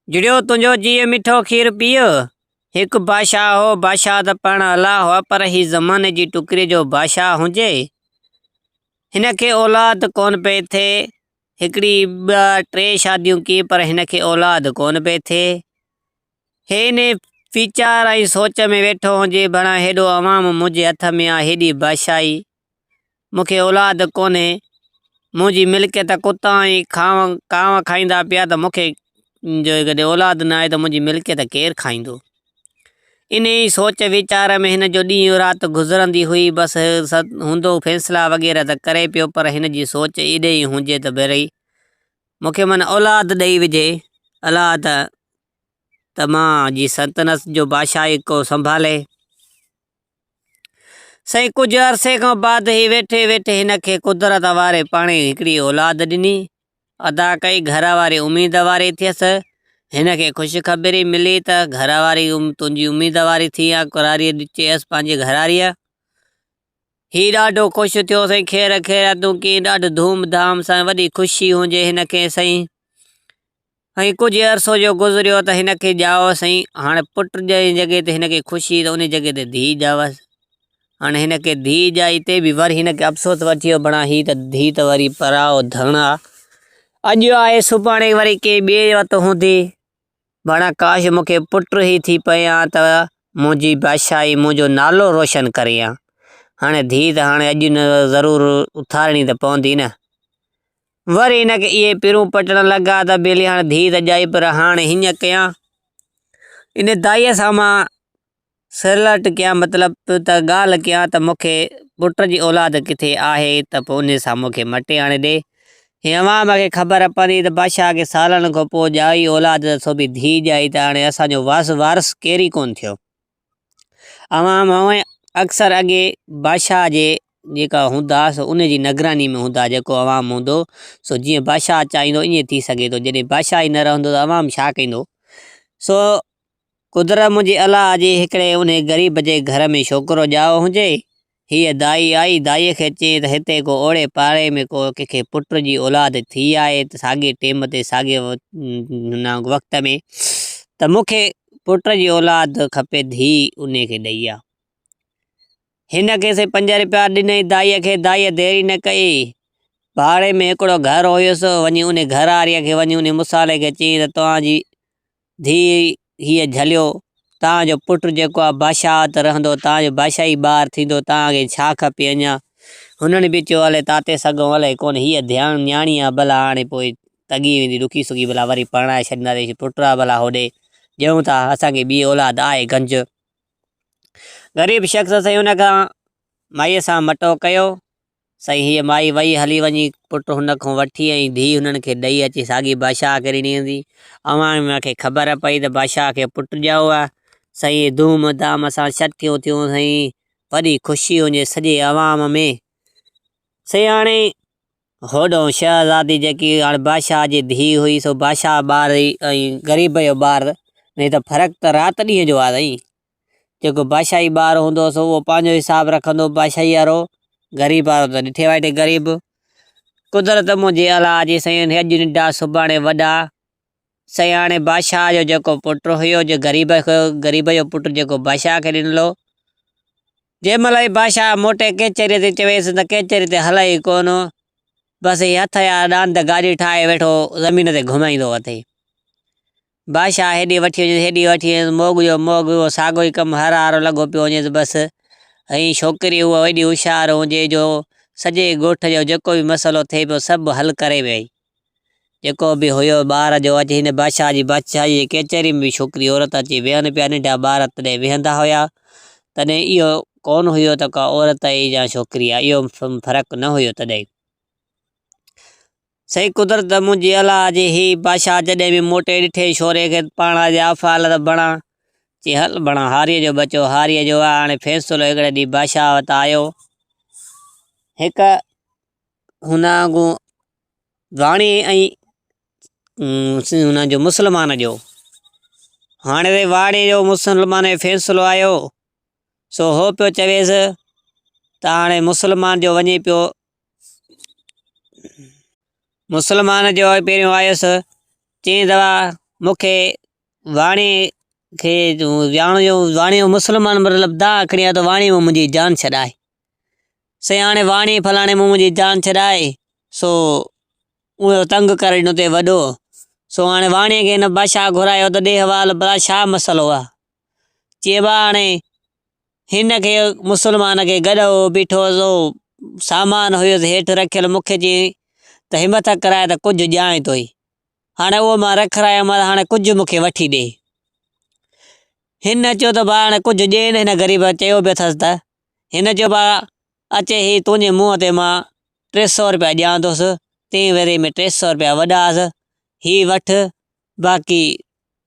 جڙيو تنهنجو جيء مٺو کير پيء. هڪ بادشاهه هو، بادشاهه ته پاڻ الله هئا پر هي زماني جي ٽڪري جو بادشاهه هجي. هن کي اولاد ڪونه پئي ٿئي. هڪڙي، ٻه، ٽي شاديون ڪي پر هن کي اولاد ڪونه پئي ٿئي. هي انهي ويچار ۽ سوچ ۾ ويٺو هجي ڀڻا هيڏو عوام منهنجي هٿ ۾ آ، هيڏي بادشاهي. مون کي اولاد ڪونهي، منهنجي ملڪيت ڪتا ۽ ڪانء کائيندا پيا ته مون کي جيڪڏهن اولاد نه آهي ته منهنجي ملڪيت ڪير کائيندو؟ انهيء سوچ ويچار ۾ هن جو ڏينهن رات گذرندي هئي. بس هوندو فيصلا وغيره ته ڪري پيو پر هن جي سوچ ايڏي ئي هجي ته ڀرئي مون کي من اولاد ڏئي وجهي الله ته ته مان جي سلطنت جو بادشاهي ڪو سنڀالي. سائين ڪجهه عرصي کان بعد هي ويٺي ويٺي هن کي قدرت واري پاڻي هڪڙي اولاد ڏني. ادا ڪئي گهر واري اميد واري ٿيس. هن کي خوش خبري ملي ته گهر واري تنهنجي اميد واري ٿي آ قراريء چيس پنهنجي گهراريء. هي ڏاڍو خوش ٿيو سائين خير خيراتون ڪيئي ڏاڍو ڌوم ڌام سان وڏي خوشي هجي هن کي سائين. ۽ ڪجهه عرصو جو گذريو ته هن کي ڄائو سائين هاڻي پٽ جنهن جڳهه تي هن کي خوشي ته ان جڳهه تي ڌيء ڄاوس هاڻي هن کي ڌيء ڄائي تي به وري هن کي افسوس وٺي ويو بڻا هي ته ڌيء ته وري پرائو ڌڻ آ اڄ آهي سڀاڻي وري ڪنهن ٻئي وٽ هوندي بڻا ڪاش مون کي پٽ ئي ٿي پئي ها ته منهنجي بادشاهي منهنجو نالو روشن ڪري ها هاڻي ڌيء ته هاڻي اڄ نه ضرور اٿارڻي ته پوندي نه وري هن کي اهي پرون پٽڻ لڳا ته ٻيلي هاڻي ڌيء ته ڄائي پر هاڻي هيئن ڪيان. ان دائيء سان مان سرلٽ ڪيان مطلب ته ڳالهه ڪيان ته مون کي پٽ جي اولاد ڪٿي آهي ته پوء انهي سان مون کي مٽي آڻي ڏي. هي عوام کي خبر پوندي ته بادشاهه کي سالن کان پوء ڄائي اولاد ته سو به ڌيء ڄائي ته هاڻي اسان جو وارث ڪير ئي ڪونه ٿيو. عوام هونئن اڪثر اڳي بادشاهه جي جيڪا هوندا سو ان جي نگراني ۾ هوندا جيڪو عوام هوندو سو جيئن بادشاهه چاهيندو ائين ٿي سگهي ٿو جڏهن بادشاهه ئي نه رهندو ته عوام ڇا ڪندو سو قدرت منهنجي الله جي هڪڙي ان غريب جي گهر ۾ ڇوڪرو ڄائو هجي هيء دائي آئي، دائيء کي چيائين ته هتي ڪو اوڙي پاڙي ۾ ڪو ڪنهن کي پٽ جي اولاد ٿي آهي ته ساڳئي ٽيم تي ساڳئي وقت ۾ ته مون کي پٽ جي اولاد کپي ڌيء انهيء کي ڏئي آ. هن کي سي پنج رپيا ڏنائين دائيء کي، دائيء دير ئي نه ڪئي. پاڙي ۾ هڪڙو گهر هيس، وڃي انهيء گهر واريء کي وڃي انهيء مصالحي کي چيائين ته توهان جي ڌيء هيء جهليو، توهان جو پٽ جيڪو آ بادشاهه ته رهندو، توهان جو بادشاهي ٻار ٿيندو، توهان کي ڇا کپي اڃا؟ هنن به چيو، الئي تاتي سگهون الئي ڪونه، هيء ڌياڻ نياڻي آ، ڀلا هاڻي پوء تڳي ويندي، ڏکي سکي ڀلا وري پرڻائي ڇڏينداسين، پٽ آ ڀلا هوڏي ڏيون ٿا، اسان کي ٻي اولاد آهي گنج. غريب شخص سائين ان کان مائيء سان مٽو ڪيو. سائين هيء مائي وئي هلي وڃي پٽ هن کان وٺي ۽ ڌيء هنن کي ڏئي اچي ساڳي بادشاهه کي ڏني هوندي. عوام کي خبر پئي ته بادشاهه کي پٽ ڄائو آهي. سائين ڌوم ڌام سان ڇٺيون ٿيون سائين وڏي خوشي هجي سڄي عوام ۾. سائين هاڻي هوڏهون شهزادي جيڪي هاڻي بادشاهه جي ڌيء هئي سو بادشاهه ٻار ۽ غريب جو ٻار ۾ ته فرق ته رات ڏينهن جو آهي سائين. جيڪو بادشاهي ٻار هوندو سو اهو پنهنجو حساب رکندو بادشاهي وارو غريب وارو ته ڏٺي وائٺي غريب قدرت منهنجي الله جي سائين اڄ ننڍا سڀاڻي وڏا سائين هاڻي بادشاهه جو جيڪو پٽ هيو جو غريب غريب جو پٽ جيڪو بادشاهه کي ڏنل هو جنهن مهل ئي بادشاهه موٽي ڪچهري تي چويس ته ڪچهري تي هلئي ڪونه بس هي هٿ جا ڏاند گاڏي ٺاهي ويٺو زمين تي گهمائيندو اٿئي بادشاهه هيڏي وٺي وڃيس هيڏي وٺي وڃيس موڳ جو موڳ اهو ساڳو ئي ڪم هر هارو لڳو پيو وڃيس بس ۽ ڇوڪري هوء ايڏي هوشيار هجي جو سڄي ڳوٺ جو جيڪو به مسئلو ٿئي پيو سڀ حل ڪري وئي جيڪو به هيو ٻار جو اچي هن بادشاهه جي بادشاهي جي ڪچهري ۾ به ڇوڪري عورت اچي ويهن پيا ننڍا ٻار تڏهن ويهندا هيا تڏهن اهو ڪونه هيو ته ڪا عورت آهي يا ڇوڪري آهي اهو فرق نه هيو تڏهن. سائين قدرت منهنجي الله جي هي بادشاهه جڏهن به موٽي ڏٺي شوري کي پاڻ جا افعال ته بڻا چي هل بڻا هاريء جو ٻچو هاريء جو آ هاڻي فيصلو هڪڙي ڏينهن بادشاهه وٽ آيو هڪ هن اڳو واڻي ۽ هن جو مسلمان جو هاڻي واڻي جو مسلمان جو فيصلو آيو سو هو پيو چويس ته هاڻي مسلمان جو وڃي پيو مسلمان جو پهريون آيس، چيائين ته مون کي واڻي کي واڻيو واڻيو مسلمان مطلب دانهن کڻي آيو ته واڻي مون منهنجي جان ڇڏائي. سائين هاڻي واڻي فلاڻي مون منهنجي جان ڇڏائي سو اهو تنگ ڪري ڏنو اٿئي وڏو. سو هاڻي واڻي کي هن بادشاهه گهرايو ته ڏي حوال ڀلا ڇا مسئلو آهي. چئي ڀاء هاڻي هن کي مسلمان کي گڏهه هو بيٺو هو سو سامان هيس هيٺ رکيل مون کي چيائين ته همٿ ڪرائي ته ڪجهه ڏيانء توئي. هاڻي اهو مان رکرايومانس هاڻي ڪجهه مون کي وٺي ڏي. هن چيو ته ڀاء هاڻي ڪجهه ڏي نه هن غريب چيو به اٿس ته هن چيو ڀاء اچي هي تنهنجي منهن تي مان 300 روپيا ڏيان ٿوس تنهن ورهيه ۾ 300 روپيا وڏا هئس هي وٺ باقي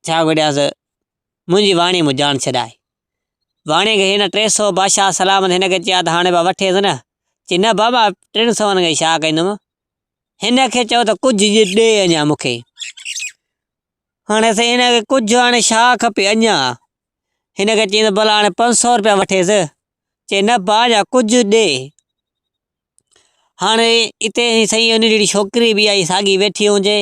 ڇا ڪڍيانس منهنجي واڻي مون جان ڇڏائي. واڻي کي هن 300 بادشاهه سلامت هن کي چيا ته هاڻي ڀاء وٺيس نه چي نه بابا ٽن سون کي ڇا ڪندم هن کي چئو ته ڪجهه ڏي اڃا مون کي. هاڻي سائين هن کي ڪجهه هاڻي ڇا کپي اڃا. هن کي چيائين ته ڀلا هاڻي 500 روپيا وٺيس. چي نه ڀاء اڃا ڪجهه ڏي. هاڻي اتي سائين ان جهڙي ڇوڪري به آئي ساڳي ويٺي هجي.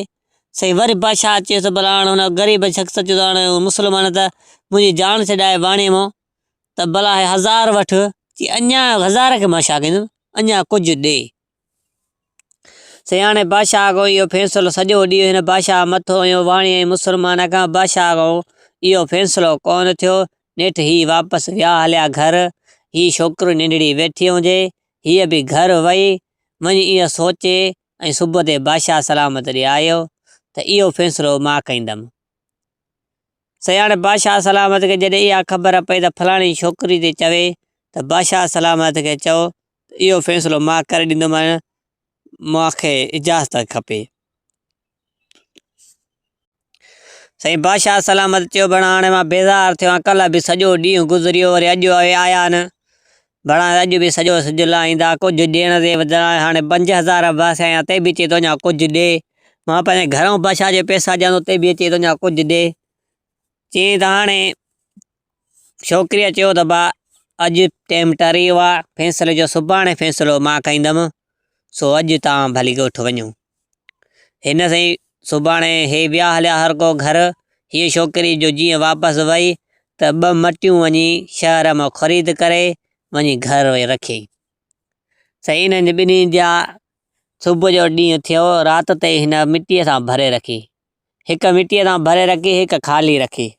سائين وري بادشاهه چيس ته ڀلا هاڻي هن غريب شخص چيو ته هاڻي مسلمان ته منهنجي جان ڇڏائي واڻي مان ته ڀلا هي هزار وٺ. چي اڃا هزار کي مان ڇا ڪندم اڃا ڪجهه ڏي. سياڻي بادشاهه کان اهو فيصلو سڄو ڏينهن هن بادشاهه مٿو هنيو واڻيي ۽ مسلمان کان بادشاهه کان اهو فيصلو ڪونه ٿيو. نيٺ هي واپس ويا هليا گهر. هي ڇوڪري ننڍڙي ويٺي هجي. هيء به گهر وئي. وڃي اهو سوچي ۽ صبح تي بادشاهه سلامت ڏي آيو ته اهو فيصلو مان ڪندم. سياڻي بادشاهه سلامت کي جڏهن اها خبر پئي ته فلاڻي ڇوڪري ٿي چوي ته بادشاهه سلامت کي چئو ته اهو فيصلو مان ڪري ڏيندومانء، مان کي اجازت کپي. سائين بادشاهه سلامت چيو ڀڻا هاڻي مان بيزار ٿيو آهيان، ڪلهه به سڄو ڏينهن گذريو وري اڄ اهي آيا نه، ڀڻا اڄ به سڄو سج لاهيندا، ڪجهه ڏيڻ جي بدران هاڻي 5000 بس آهيان تي به چئي ٿو اڃا ڪجهه ڏي، مان پنهنجي گهرئون بادشاهه جي پئسا ڏيان ٿو تي به چئي ٿو اڃا ڪجهه ڏي، چيائين ته هاڻي ڇوڪريء چيو ته با اڄ ٽيم ٽري ويو آ، فيصلي جو سڀاڻي فيصلو مان ڪندم، سو اڄ توهان ڀلي ڳوٺ وڃو. هن سائين سڀاڻي هي ويا هليا هر ڪو گهر، هيء ڇوڪري جو جيئن واپس وئي ته ٻه مٽيون وڃي شهر مان خريد ڪري وڃي گهر وئي رکيائين. سائين انهن ٻنهي جا صبح جو ڏينهن ٿيو، رات تائين هن مٽيء سان ڀري رکي. هڪ مٽيء سان ڀري رکي، هڪ خالي رکي.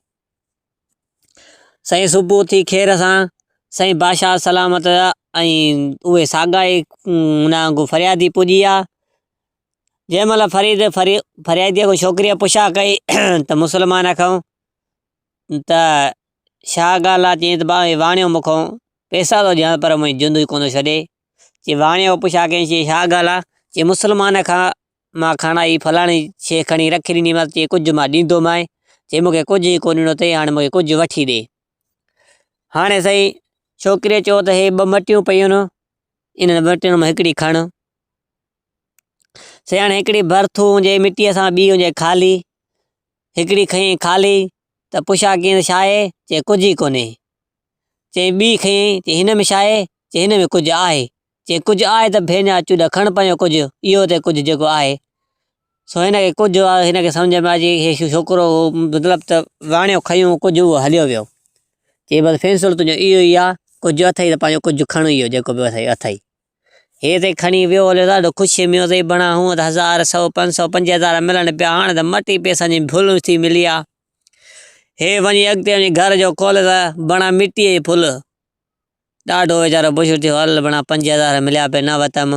سائين صبح ٿي خير سان، سائين بادشاهه سلامت ۽ اهي ساڳا ئي ان وانگر فريادي پڄي ويا. جنهن مهل فريد فرياديء کان ڇوڪريء پڇا ڪئي ته مسلمان کان ته ڇا ڳالهه آهي؟ چيائين ته ڀاء هي واڻيو مون کان پئسا ٿو ڏيان پر منهنجي جند ئي ڪونه ٿو ڇڏي. چي واڻيو پڇا ڪيائين چي ڇا ڳالهه آهي؟ چي مسلمان کان مان کڻائي فلاڻي شيء کڻي رکي ڏنيمانس، چي ڪجهه مان ڏيندومانء، چي مون کي ڪجهه ئي ڪونه ڏنو اٿئي، هاڻي مون کي ڪجهه وٺي ڏي. هاڻي سائين ڇوڪريء چيو ته هي ٻه مٽيون پيون آهن، انهن مٽين مان هڪڙي کڻ. سائين هاڻي هڪڙي ڀرٿو هجي مٽيء سان ٻي هجي خالي. هڪڙي کنئي خالي ته پڇا ڪيائين ته ڇا آهي؟ چي ڪجهه ئي ڪونهي. چيائين ٻي کنئي چي هن ۾ ڇا آهي؟ چي هن ۾ ڪجهه آهي. چي ڪجهه آهي ته ڀينجا چوڏ کڻ پنهنجو ڪجهه اهو ته ڪجهه جيڪو آهي. سو هن کي ڪجهه آهي هن کي سمجهه ۾ اچي هي ڇوڪرو هو مطلب ته واڻيو کنيو ڪجهه اهو هليو ويو. چي بس فيصلو تنهنجو اهو ئي آهي ڪجهه اٿئي ته پنهنجو ڪجهه کڻ اهو جيڪو به اٿئي اٿئي. هي ته کڻي ويو هليو ڏاڍو خوشيء ۾ هو بڻا هونء ته هزار، سئو، 500، 5000 ملن پيا هاڻ ته مٽي پئسن جي ڦل ٿي ملي آ. هي وڃي اڳتي وڃي گهر جو کول ته بڻا مٽيء جي ڦل. ڏاڍو ويچارو خوش ٿيو هل بڻا 5000 مليا پئي نه وتم.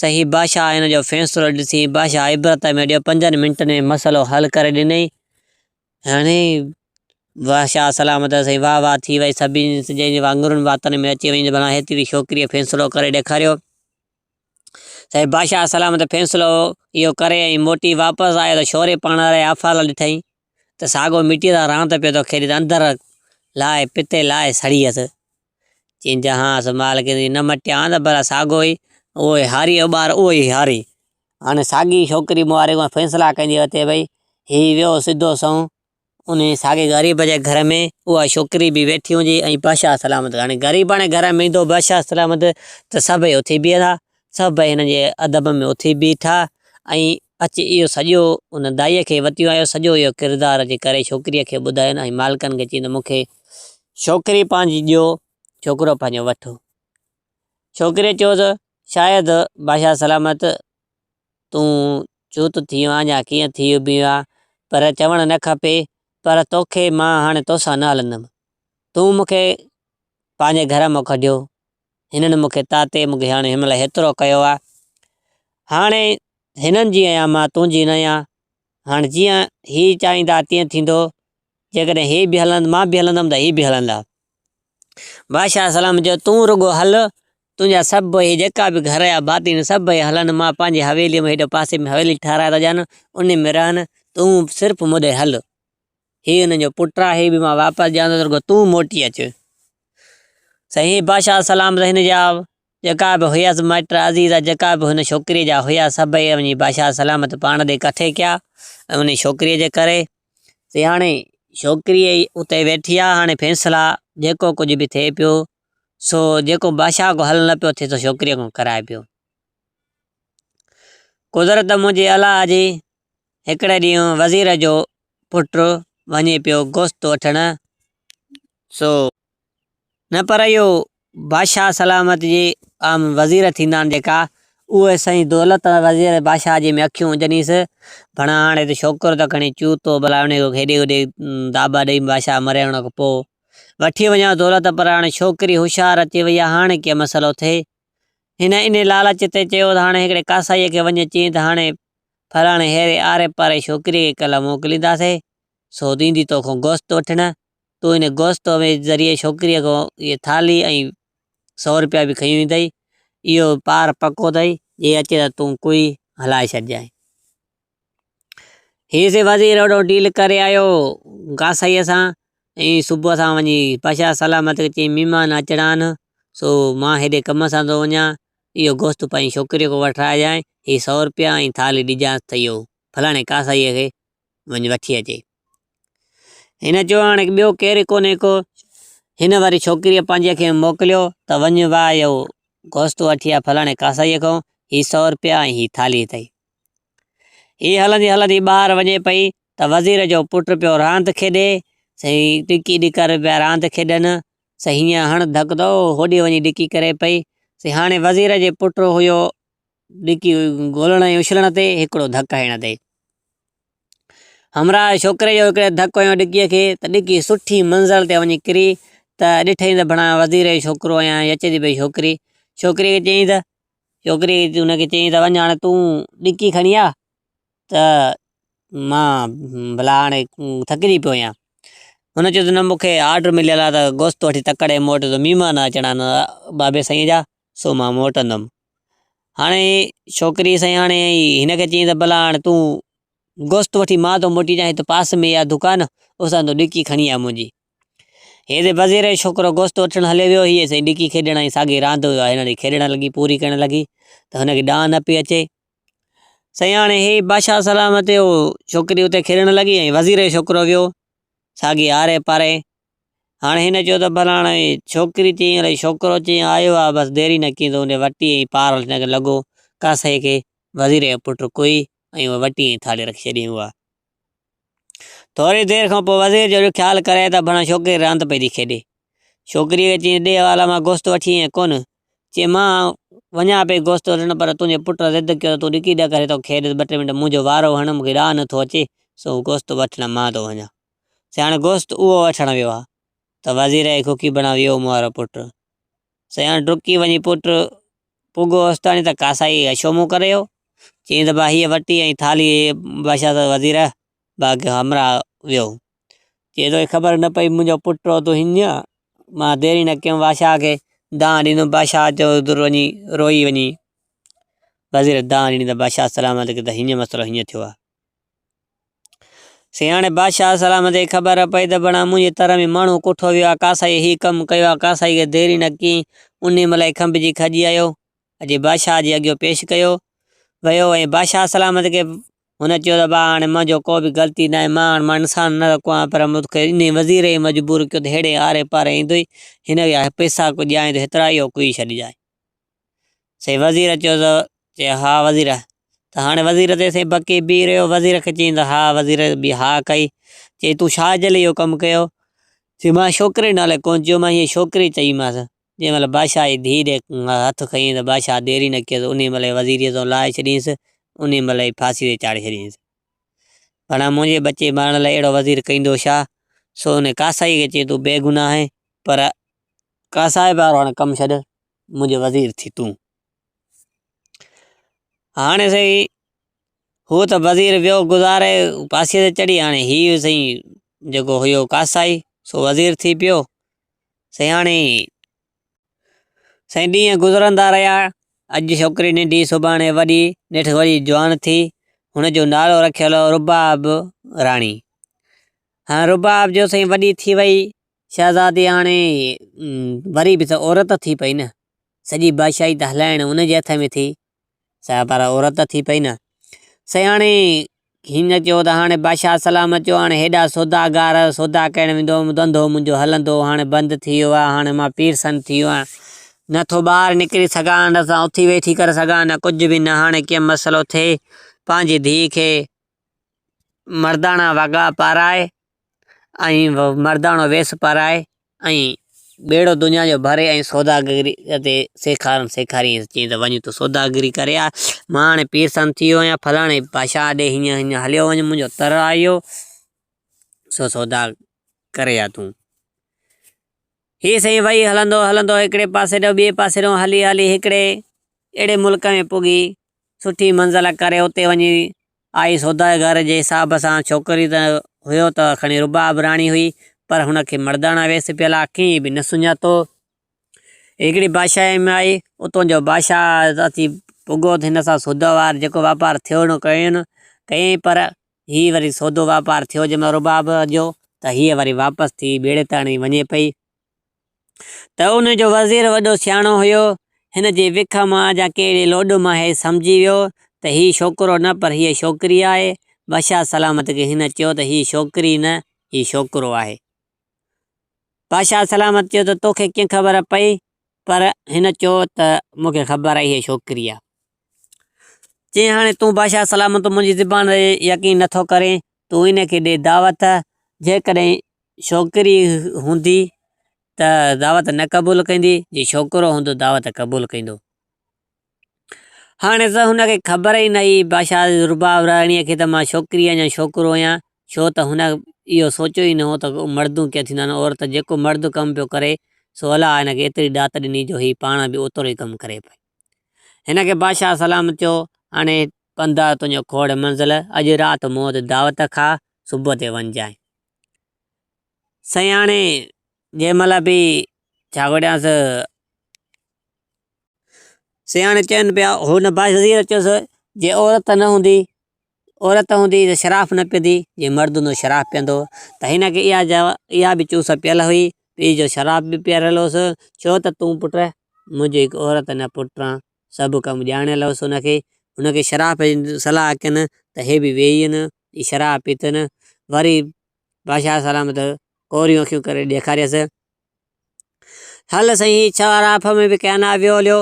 صحيح بادشاهه هن جو فيصلو ڏسي بادشاهه عبرت ۾ ڏيو پنجن منٽن ۾ مسئلو حل ڪري ڏنئي. هاڻي واهه شاهه سلامت سائين واهه واهه ٿي وئي سڀني جنهن جي وانگرن واتن ۾ اچي وئي ڀلا هيتري ڇوڪريء فيصلو ڪري ڏيکاريو. سائين بادشاهه سلامت فيصلو اهو ڪري ۽ موٽي واپس آيو ته شوري پاڻ واري آفال ڏٺائين ته ساڳو مٽيء سان راند پيو ٿو کيڏي ته اندر لاهي پتي لاهي سڙي ويس. چيائين جهانس مال کي نه مٽيان ته ڀلا ساڳو ئي اهو ئي هاري جو ٻار اهو ئي هاري. هاڻي ساڳي ڇوڪري مون واري کان فيصلا ڪندي وتي پئي. هي ويو سڌو سنئون انهي ساڳي غريب جي گهر ۾ اها ڇوڪري به ويٺي هجي ۽ بادشاهه سلامت هاڻي غريباڻي گهر ۾ ايندو بادشاهه سلامت ته سڀئي اٿي بيهندا. سڀئي هن جي ادب ۾ اٿي بيٺا ۽. اچ اهو سڄو ان دائيء کي وتيون آيو سڄو اهو ڪردار اچي ڪري ڇوڪريء کي ٻڌاين ۽ مالڪن کي چين ته مون کي ڇوڪري پنهنجي ڏيو ڇوڪرو پنهنجو وٺو. ڇوڪريء چيو ته شايد بادشاهه سلامت تون چوت ٿي ويو آهين يا ڪيئن ٿي ويو آهين پر چوڻ نه کپي پر توکي مان هاڻي توسان نه هلندم تون مون کي پنهنجي گهر مان ڪڍيو هنن مون کي تاتي مون کي هاڻي هن مهل هيترو ڪيو آهي هاڻي هنن جي آهيان مان تنهنجي نه آهيان هاڻي جيئن هي چاهيندا تيئن ٿيندو جيڪڏهن هي به هلن مان به هلندم ته هي به هلندا بادشاهه سلام چيو تون رڳو هل تنهنجا سڀ هي جيڪا به گهر جا ڀاتي آهن سڀئي هلن مان پنهنجي حويلي ۾ هيڏو پاسي ۾ حويلي ٺهرائي ٿو ڏيان ان ۾ رهن تون صرف مون ڏي هل هي انهن جو پٽ آهي هي به مان واپس ڏيان ٿو رڳو تون موٽي اچ. سائين بادشاهه سلامت هن جا جيڪا به هيس مائٽ عزيز جيڪا به هن ڇوڪريء جا هيا سڀئي وڃي بادشاهه سلامت پاڻ ڏي ڪٺي ڪيا ۽ ان ڇوڪريء جي ڪري سي هاڻي ڇوڪري اتي ويٺي آ هاڻي فيصلا جيڪو ڪجهه به ٿئي پيو سو جيڪو بادشاهه کان حل نه پيو ٿئي سو ڇوڪريء کان ڪرائي پيو. قدرت منهنجي الله جي هڪڙي ڏينهن وزير جو پٽ وڃي پيو گوشت وٺڻ، سو. نه پر اهو بادشاهه سلامت جي عام وزير ٿيندا آهن جيڪا، اهي سائين دولت وزير بادشاهه جي ۾ اکيون هجنيس، ڀڻا هاڻي ته ڇوڪرو ته کڻي چوتو ڀلا انهي کي هيڏي هوڏي داٻا ڏئي بادشاهه مري هڻ کان پوء وٺي وڃان دولت پر هاڻي ڇوڪري هوشيار اچي وئي آهي هاڻي ڪيئن مسئلو ٿئي. هن انهي لالچ تي چيو ته هاڻي هڪڙي ڪاسائيء کي وڃي چئين ته هاڻي فلاڻي هيري آري پاري ڇوڪريء کي ڪلهه موڪلينداسين، سو ايندي توکان گوشت وٺڻ، تون ان گوشت ذريعي ڇوڪريء کان اهي ٿالهي ۽ سو رپيا به کنيون ايندئي، اهو پار پڪو اٿئي، جي اچي ته تون ڪوئي هلائي ڇڏجانء. هي سي وزير اوڏو ڊيل ڪري آيو ڪاسائيء سان ۽ صبح سان وڃي بادشاهه سلامت کي چيائين مهمان اچڻا آهن، سو مان هيڏي ڪم سان ٿو وڃان، اهو گوشت پنهنجي ڇوڪريء کان وٺرائجانء، هي سو رپيا ۽ ٿالهي ڏجانس ته اهو فلاڻي ڪاسائيء کي وڃ وٺي اچي. هن چيو هاڻي ٻيو ڪير ڪونهي ڪو. هن وري ڇوڪريء پنهنجي کي موڪليو ته وڃ واء اهو گوشت وٺي آ فلاڻي ڪاسائيء کان، هي سو رپيا ۽ هي ٿالهي اٿئي. هيء هلندي هلندي ٻاهر وڃي پئي ته وزير جو پٽ پيو راند کيڏي. سائين ڊڪي ڏڪر پيا راند کيڏن. سائين هيئن هڻ ڌڪ ته هوڏي وڃي ڊڪي ڪري پئي. سائين هاڻي وزير جي پٽ هيو ڊڪي گولڻ ۽ اڇلڻ تي هڪڙو ڌڪ هڻڻ تي. همراهه ڇوڪري جو هڪڙي ڌڪ هنيو ڊڪيء کي ته ڊڪي سٺي منزل تي وڃي ڪري ته ڏٺئي ته ڀڻا وزير جو ڇوڪرو آهيان اچي ٿي پئي ڇوڪري. ڇوڪريء کي چيائين ته ڇوڪري ان کي چيائين ته وڃ هاڻي تون ڊڪي کڻي آ ته مان ڀلا هاڻي ٿڪجي پيو آهيان. هن چيو ته نه مون کي آرڊر مليل آهي ته گوشت وٺي تڪڙ ۾ موٽ ته مهمان اچڻا آهن بابي سائينء جا سو مان موٽندم. هاڻي ڇوڪري سائين هاڻي هن کي چيائين ته ڀلا هاڻي تون گوشت وٺي مان ٿو موٽي اچان هت پاس ۾ آهي دڪان اتان تون ڊڪي کڻي آ منهنجي. هي ته وزير جو ڇوڪرو گوشت وٺڻ هليو ويو هيء سائين ڊڪي کيڏڻ ۽ ساڳي راند هن جي کيڏڻ لڳي پوري ڪرڻ لڳي ته هن کي ڏانء نه پئي اچي. سائين هاڻي هي بادشاهه سلامت هو ڇوڪري اتي کيڏڻ لڳي ۽ وزير جو ڇوڪرو ويو ساڳي آري پاري هاڻي هن چيو ته ڀلا هاڻي ڇوڪري چيائين الائي ڇوڪرو چيائين آيو آ بس ديري نه ڪيائين ته ان وٽي ۽ پار هن کي لڳو ڪاسائي کي وزير جو پٽ ڪوئي ۽ اها وٽي ۽ ٿالهي رکي ڇڏيائين اها ٿوري دير کان پوء وزير جو خيال ڪري ته ڀلا ڇوڪري راند پئي ٿي کيڏي ڇوڪريء کي چيائين ڏي حوالا مان گوشت وٺي آئين ڪونه؟ چيائين مان وڃان پئي گوشت وٺڻ پر تنهنجي پٽ ضد ڪيو ته تون ڏڪي ڏڪر هتان کيڏ ٻه ٽي منٽ منهنجو وارو هڻ مون کي ڏانء نٿو اچي سو گوشت وٺڻ مان ٿو وڃان. سي هاڻي گوشت اهو وٺڻ ويو آ ته وزير کي کوکي بڻا ويو مون وارو پٽ. سي هاڻي ڊڪي وڃي پٽ پڳو اوستاڻي ته ڪاسائي اشو مون ڪري ويو. چيائين ته ڀا هيء وٽي ۽ ٿالهي بادشاهه وزير باقي همراهه ويو. چي توکي خبر نه پئي منهنجو پٽ هو تون هينئن مان دير ئي نه ڪيم بادشاهه کي دانهن ڏنم بادشاهه چيو در وڃي روئي وڃي وزير دانهن ڏني ته بادشاهه سلامت کي ته هينئن مسئلو هينئن ٿيو آهي سياڻي بادشاهه سلامت کي خبر پئي ته بڻا منهنجي تر ۾ ماڻهو ڪٺو ويو آهي ڪاسائي هي ڪم ڪيو آهي ڪاسائي کي دير ئي نه ڪيائين انهي مهل ئي کنڀجي کڄي آيو اچي بادشاهه جي اڳيو پيش ڪيو ويو ۽ بادشاهه سلامت کي هن چيو ته ڀاء هاڻي منهنجو ڪو به غلطي ناهي مان هاڻي مان انسان نه رکو آهيان پر مون کي انهي وزير ئي مجبور ڪيو ته ههڙي آري پاري ايندوئي هن کي پئسا ڪو ڏيانء ته هيترا اهو ڪوئي ڇڏجانء. سائين وزير چيو ته چي ها وزير! ته هاڻي وزير تيسين بڪي بيهي رهيو. وزير کي چيائين ته ها وزير به ها ڪئي. چيائين تون ڇا جي لاء اهو ڪم ڪيو؟ چيائين مان ڇوڪري نالي ڪونه چيو مان هيء ڇوڪري چئيمانس. جنهن مهل بادشاهه جي ڌيء ڏي هٿ کنيائين ته بادشاهه دير ئي نه ڪيس انهيء مهل ئي وزيريء تان لاهي ڇڏيائينس انهيء مهل ئي ڦاسيء تي چاڙهي ڇڏيائينس. ڀلا منهنجي ٻچي مارڻ لاء اهڙو وزير ڪيندو ڇا؟ سو انهيء ڪاسائيء کي چيائين تون بيگناهه آهين پر ڪاسائي وارو هاڻي ڪم ڇڏ منهنجو وزير ٿي تون. هاڻي سائين هو ته وزير ويو گذاري پاسي تي چڙهي هاڻي هي سائين جيڪو هيو ڪاسائي سو وزير ٿي پيو سائين هاڻي سائين ڏينهن گذرندا رهيا اڄ ڇوڪري ننڍي سڀاڻي وڏي نيٺ وري جوان ٿي هن جو نالو رکيل هو رباب راڻي هاڻي رباب جو سائين وڏي ٿي وئي شهزادي هاڻي وري به ته عورت ٿي پئي نه سڄي بادشاهي ته هلائڻ ان جي هٿ ۾ ٿي سا پر عورت ٿي پئي نه سائين هاڻي هن چيو ته هاڻي بادشاهه سلامت چيو هاڻي هيڏا سوداگار سودا ڪرڻ ويندو هوم ڌنڌو منهنجو هلندو هو هاڻي بند ٿي ويو آهي هاڻي مان پيرسن ٿي ويو آهيان نه ٿو ٻاهر نڪري سگهان نه ٿو اٿي ويٺي ڪري سگهان نه ڪجهه به نه هاڻي ڪيئن مسئلو ٿئي پنهنجي ڌيء کي مرداڻا وڳا پارائي ۽ مرداڻو ويس پارائي ۽ ٻيڙو دنيا جو ڀري ۽ سوداگري تي سيکارڻ سيکاريائينس چيائين ته وڃ تون سوداگري ڪري آ مان هاڻي پيرسن ٿي ويو آهيان فلاڻي بادشاهه ڏي هيئن هيئن هليو وڃ منهنجو تر آيو سو سودا ڪري آ تون هي سائين وئي هلندو هلندو هڪڙي پاسي ڏانهن ٻئي پاسي ڏانهن هلي هلي هڪڙي اهڙي ملڪ ۾ پڳي سٺي منزل ڪري اتي وڃي آئي سوداگر جي حساب سان ڇوڪري ته هيو ته کڻي رباب راڻي هئي پر هن کي مرداڻا ويس پيل آ ڪنهن به نه سڃاتو. هڪڙي بادشاهي ۾ آئي اتون جو بادشاهه اچي پڳو ته هن سان سودو وار جيڪو واپار ٿيو نه ڪين ڪيائين پر هي وري سودو واپار ٿيو جنهن مهل رباب جو ته هيء وري واپس ٿي ٻيڙي تاڻي وڃي پئي. ته ان جو وزير وڏو سياڻو هيو. هن جي وک مان جا ڪهڙي لوڏ مان هي سمجهي ويو ته هي ڇوڪرو نه پر هيء ڇوڪري آهي. بادشاهه سلامت کي هن چيو ته هيء ڇوڪري نه هي ڇوڪرو آهي. بادشاهه سلامت چيو ته توکي ڪيئن خبر پئي؟ پر هن چيو ته مون کي خبر آهي هيء ڇوڪري آهي. چيائين هاڻي تون بادشاهه سلامت منهنجي زبان تي يقين نٿو ڪرين، تون ان کي ڏي دعوت، جيڪڏهن ڇوڪري هوندي ته دعوت نه قبول ڪندي، جي ڇوڪرو هوندو دعوت قبول ڪندو. هاڻي ته هن کي خبر ئي نه هئي بادشاهه رباب راڻيء کي ته مان ڇوڪري آهيان يا ڇوڪرو آهيان، ڇو ته هن اهو سوچيو ئي نه هو ته مردون ڪيئن ٿيندا آهن، عورت جيڪو مرد ڪم پيو ڪري سو الله هن کي ايتري ڏات ڏني جو هي پاڻ به اوترو ئي ڪم ڪري پئي. هن کي بادشاهه سلامت چيو، هاڻي پنڌ آ تنهنجو کوڙ منزل، اڄ رات مون وٽ دعوت کاء، صبح تي وڃجانء. سائين هاڻي جنهن مهل به ڇا وڙهيانس. سائين هاڻي چون پيا هن وزير چيس جي عورت نه هوندي عورت هوندي ته شراب نه پيئندي جي مرد هوندو شراب پيئندو ته هن کي اها اها به چوس پيل هئي پيء جو شراب به پياريل هوس ڇو ته تون پٽ منهنجي هڪ عورت نه پٽ آن سڀ ڪم ڄاڻيل هوس هن کي هن کي شراب جي صلاح ڪين ته هي به ويهي نه شراب پيتن وري بادشاهه سلامت ڪوريون اکيون ڪري ڏيکاريس. هل سائين هي شراف ۾ به ڪين آ ويو هليو.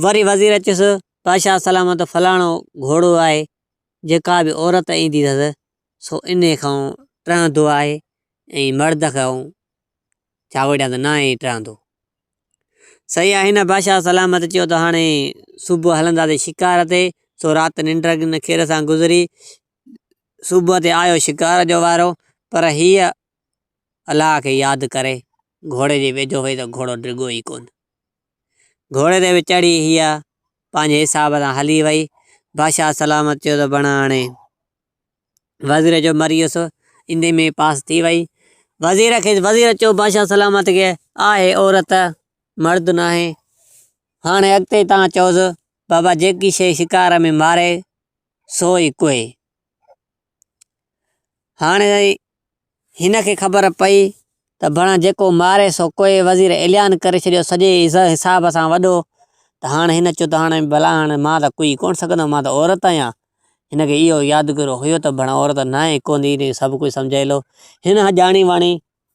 وري وزير چيس، بادشاهه سلامت فلاڻو گهوڙو آهي، جيڪا به عورت ايندي اٿس سو انهي کان ٽهندو آهي ۽ مرد کان ڇا وڙهيان ته ناهي ٽهندو. صحيح آهي نه بادشاهه سلامت چيو ته هاڻي صبح هلنداسين شڪار تي، سو رات ننڊ خير سان گذري. صبح تي آيو شڪار جو وارو، پر هيء الله کي ياد ڪري گهوڙي جي ويجهو وئي ته گهوڙو ڊگهو ئي ڪونه. گهوڙي تي به چڙهي هيء پنهنجي حساب سان هلي وئي. بادشاهه سلامت چيو ته بڻا هاڻي وزير جو مري ويس، انهي ۾ پاس ٿي وئي. وزير کي وزير چيو بادشاهه سلامت کي آهي عورت مرد ناهي، هاڻي اڳتي تان چئوس بابا جيڪي شيء شڪار ۾ ماري سو ئي ڪوهي. هاڻي هن کي خبر پئي ته ڀڻا جيڪو ماري سو ڪوهي. وزير اعلان ڪري ڇڏيو سڄي حساب سان وڏو ته هاڻي هن چيو ته هاڻي ڀلا هاڻي مان ته ڪوهي ڪونه سگهندم مان ته عورت آهيان. هن کي اهو يادگيرو هيو ته ڀڻا عورت ناهي ڪوندي هن کي سڀ ڪجهه سمجهايل هو. هن ڄاڻي واڻي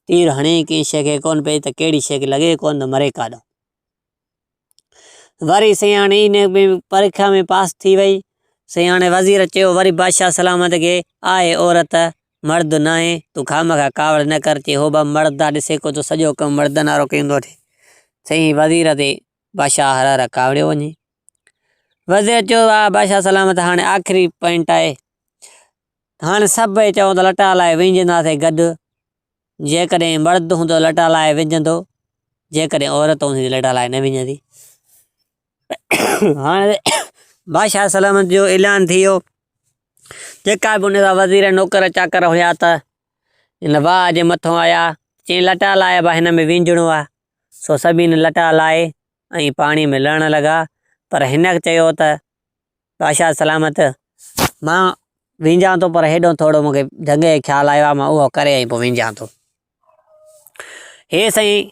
تير هڻي ڪنهن شيء کي ڪونه پئي ته ڪهڙي شيء کي لڳي ڪونه ته مري ڪاڏانهن. وري سياڻي ان ۾ پريکا ۾ پاس ٿي وئي. سائين هاڻي وزير چيو وري بادشاهه سلامت کي آهي عورت مرد ناهي تون خامخواه ڪاوڙ نه ڪر چي هو به مرد آ ڏسي ڪو ته سڄو ڪم مردن وارو ڪيندو وٺي سائين وزير تي بادشاهه هر هر ڪاوڙيو وڃي وزير چيو آ بادشاهه سلامت هاڻي آخري پوائنٽ آهي هاڻي سڀئي چون ته لٽا لاء وينجهنداسين گڏ جيڪڏهن مرد هوندو لٽا لاء وجهندو جيڪڏهن عورت هوندي ته لٽا لاء نه وجهندي هاڻي بادشاهه سلامت جو اعلان ٿي ويو جيڪا به ان جا وزير نوڪر چاڪر هيا ته ان واهه جي مٿو آيا چيائين لٽا لاء به هن ۾ وينجهڻو آهي سو سڀني لٽا لائي ۽ پاڻي ۾ لهڻ لڳا پر هن چيو ته بادشاهه سلامت، مان وينجهان ٿو پر هيڏو ٿورو مون کي جهنگ جو خيال آيو آهي مان اهو ڪري ۽ پوء وينجهان ٿو. هي سائين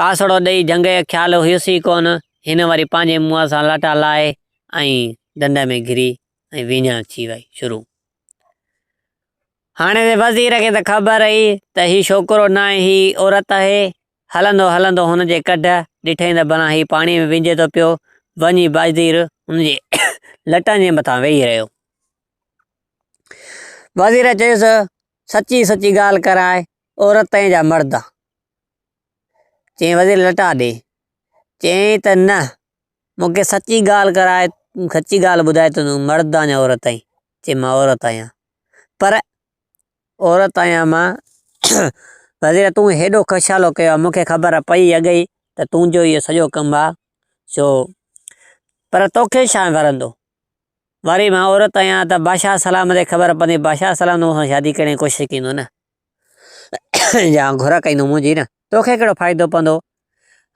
پاسڙو ڏئي جهنگ جو خيال هيس ئي ڪونه، هن وري پنهنجي منهن سان لاٽا لاهي ۽ ڍنڍ ۾ گهري ۽ وينجهڻ ٿي وئي شروع. هاڻي وزير کي ته خبر هئي ته هي ڇوڪرو ناهي هي عورت آهي، هلندو هلندو هن جي ڪڍ ڏٺائين ته بنا هي پاڻيء ۾ وهنجي ٿو پيو. وڃي وزير هن جي لٽن جي مٿان ويهي رهيو. وزير چيس، سچي سچي ڳالهه ڪرائي، عورت آهين يا مرد آن؟ چيائين وزير لٽا ڏي. چيائين ته نه، مون کي سچي ڳالهه ڪرائي، سچي ڳالهه ٻڌائي ته تون مرد آهين يا عورت آهين؟ چيائين مان عورت آهيان. پر عورت آهيان مان. وزير تون هيڏو ڪشالو ڪيو آهي، مون کي خبر پئي اڳ ئي ته تنهنجو اهو سڄو ڪم آهي، سو پر توکي ڇا ورندو؟ وري مان عورت آهيان ته بادشاهه سلامت کي خبر پوندي، بادشاهه سلامت مون سان شادي ڪرڻ جي ڪوشش ڪندو نه يا گهر ڪندو منهنجي نه، توکي ڪهڙو فائدو پوندو؟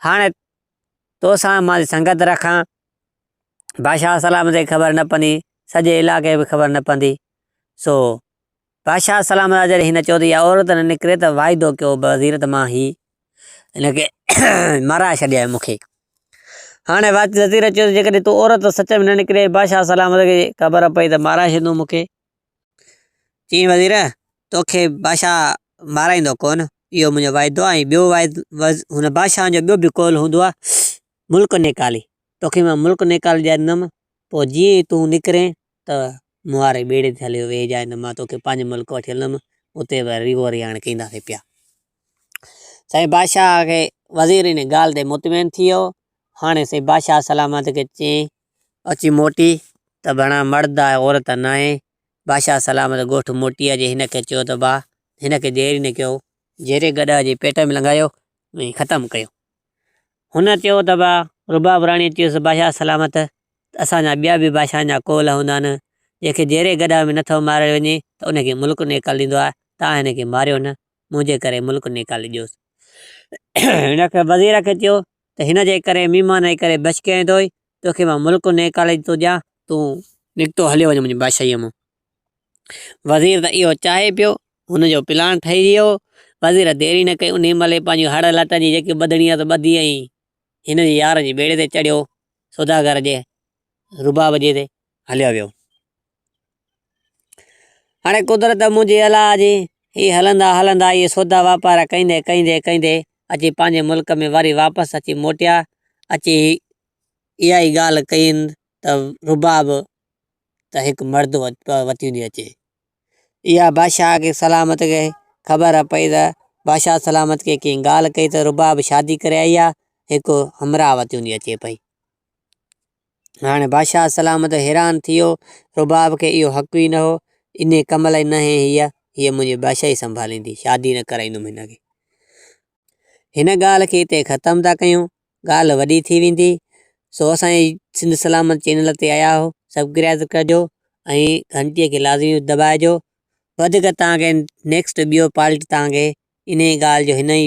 هاڻي توسان مان سنگت رکان، بادشاهه سلامت کي خبر نه پوندي، سڄي علائقي کي به خبر نه پوندي، سو بادشاهه سلامت جڏهن هن چيو ته اها عورت نه نڪري ته واعدو ڪيو وزير ته مان هي هن کي مارائي ڇڏيائين مون کي. هاڻي وزير چيو ته جيڪڏهن تون عورت سچ ۾ نه نڪري بادشاهه سلامت کي خبر پئي ته مارائي ڇڏيندو مون کي. چيائين وزير توکي بادشاهه مارائيندو ڪونه اهو منهنجو واعدو آهي ۽ ٻيو واعدو هن بادشاهه جو ٻيو به قول هوندو آهي ملڪ نيڪالي توکي مان ملڪ نيڪالي ڏياريندم پوء جيئن ئي تون نڪرين ته مون واري ٻيڙي تي هليو ويهجانء ته مان توکي پنهنجي ملڪ وٺي هلندم، اتي به ريهو ريهاڻ ڪينداسين پيا. سائين بادشاهه کي وزير ان ڳالهه تي مطمئن ٿي ويو. هاڻي سائين بادشاهه سلامت کي چيائين. اچي موٽي ته ڀڻا مرد آهي عورت ناهي. بادشاهه سلامت ڳوٺ موٽي اچي هن کي چيو ته با هن کي دير ئي نه ڪيو. جيري گڏهه جي پيٽ ۾ لنگهايو ۽ ختم ڪيو. هن چيو ته با رباب راڻيء چيس بادشاهه سلامت ته اسان جا ٻيا به بادشاهن جا قول هوندا آهن، جنهن کي جيئري گڏهه ۾ نٿو ماريو وڃي ته ان کي ملڪ نيڪالي ڏيندو آهي، توهان هن کي ماريو نه، منهنجي ڪري ملڪ نيڪالي ڏيوس. هن کي وزير کي چيو ته هن جي ڪري مهمان جي ڪري بچ ڪيائين ٿو، توکي مان ملڪ نيڪالي ٿو ڏيان، تون نڪتو هليو وڃ منهنجي بادشاهيء مان. وزير ته اهو چاهي پيو، هن جو پلان ٺهي ويو. وزير دير ئي نه ڪئي، انهيء مهل ئي پنهنجون هڙ لٽن جي جيڪي ٻڌڻي هئس ٻڌي ۽ هن جي يار جي ٻيڙي تي چڙهيو، سوداگر جي رباب جي تي هليو ويو. هاڻي قدرت منهنجي الله جي، هي هلندا هلندا اهي سودا واپار ڪندي ڪندي ڪندي اچي پنهنجي ملڪ ۾ وري واپس اچي موٽيا. اچي اها ئي ڳالهه ڪئين ته رباب ته هڪ مرد وتيندي اچي. اها بادشاهه کي سلامت کي خبر پئي ته بادشاهه سلامت کي ڪنهن ڳالهه ڪئي ته رباب شادي ڪري آئي آهي، هڪ همراهه وتيندي اچي پئي. هاڻي بادشاهه سلامت حيران ٿي ويو، رباب کي اهو حق ئي نه هو، انهي ڪم لاء نه هي هيء، هيء منهنجي بادشاهي سنڀاليندي، شادي نه ڪرائيندم هن کي. هن ڳالهه کي هتي ختم ٿا ڪيون، ڳالهه وڏي ٿي ويندي، سو اسان جي سنڌ سلامت چينل تي آيا آهيو سبڪرائب ڪجو ۽ گهنٽي کي لازمي دٻائجو، وڌيڪ توهان کي نيڪسٽ ٻيو پارٽ توهان کي انهي ڳالهه جو هن ئي.